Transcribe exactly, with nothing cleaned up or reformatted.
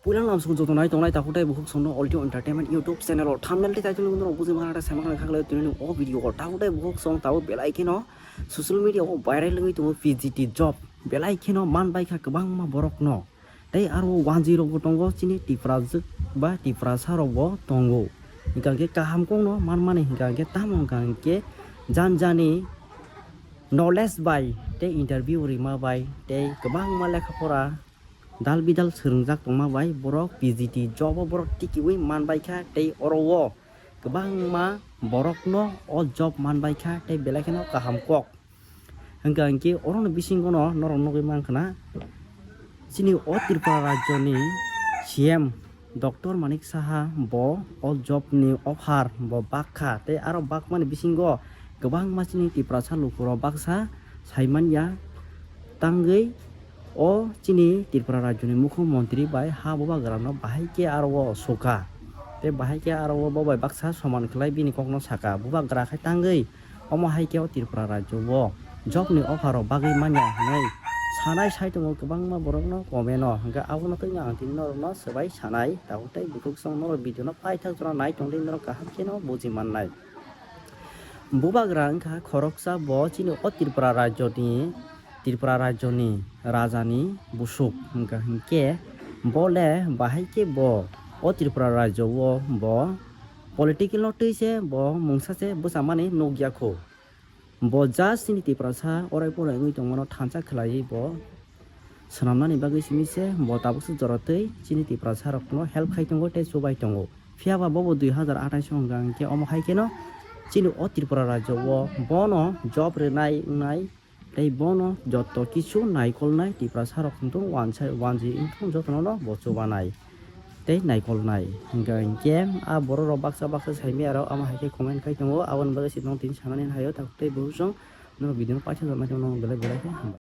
Puila lamsong joto nai tongnai takhuk tei bukhuk songno Audio Entertainment YouTube channel o thumbnail tei title nungno buji mana ta semak nang khaklai tini o video o takhuk tei bukhuk song tabo belai kheno social media o viral wngwi tongo P G T job belai kheno man bai kha kwbangma borok no tei aro wanjwi rok bo tongo chini Tiprajwk ba Tiprasa rok bo tongo hwnkha khe kaham kok no man mani hwnkha khe tamo hwnkha khe jan jani knowledge bai tei interview rima bai tei kwbangma lekha pora dal bidal swrwngjak tongma bai borok P G T job o borok tikiui man bai kha tei oro o kwbangma borok no o job man bai kha tei belai kheno kaham kok hwnkha hwnkhe oro ni bisingo no norok nugui mankha na chini o Tripura rajyo ni C M Doctor Manik Saha bo o job ni offer bo bakha tei aro bakmani bisingo kwbangma chini Tiprasa lukurok baksa saimanya tangwi o chini Tripura rajyoni mukhyamantri bai ha bubagrano bahai khe aro o sukha tei bahai khe aro o bo bai baksa soman khlai bini kokno sakha bubagra khai tangwi. Omo hai khe o Tripura rajyo o job ni offer rok bagwi manya hinwi sanai sai tongo kwbangma borok no comment o hwnkhe abono twi ang tini norok no swbai sanai tabuk tei bukhuk song norok video no paithak jora nai tongdi norok kaham kheno buji mannai. Bubagra wngkha khoroksa bo chini o Tripura rajyo ni Tripura rajyo ni raja ni busuk hwnkha hwnkhe bo le bahai khe bo o Tripura rajyo o bo political no twi se bo mungsa se bwchamani nukya kho. Bo just chini Tiprasa orai porai wngwi tongmano thansa khwlaiwi bo swnamnani bagwi simi se bo tabukse jora twi chini Tiprasa rokno help khai tongo tei chubai tongo. Phiya ba bobo dui hazar athais o hwnkha hwnkhe omo hai kheno chini o Tripura rajyo o bono job rwnai wngnai tei bono joto kisu naikolnai Tiprasa rok hwnkhe wansa wanji wngthung jotono no bo chubanai. Tei naikolnai hwnkha hwnkhe a borok rok baksa baksa saimaya rok omo hai khe comment khai tongo aboni bagwi se nwng tini sanani haio takhuk tei bukhuk song norok video no paithak jora nai tongno belai belai khe hambai.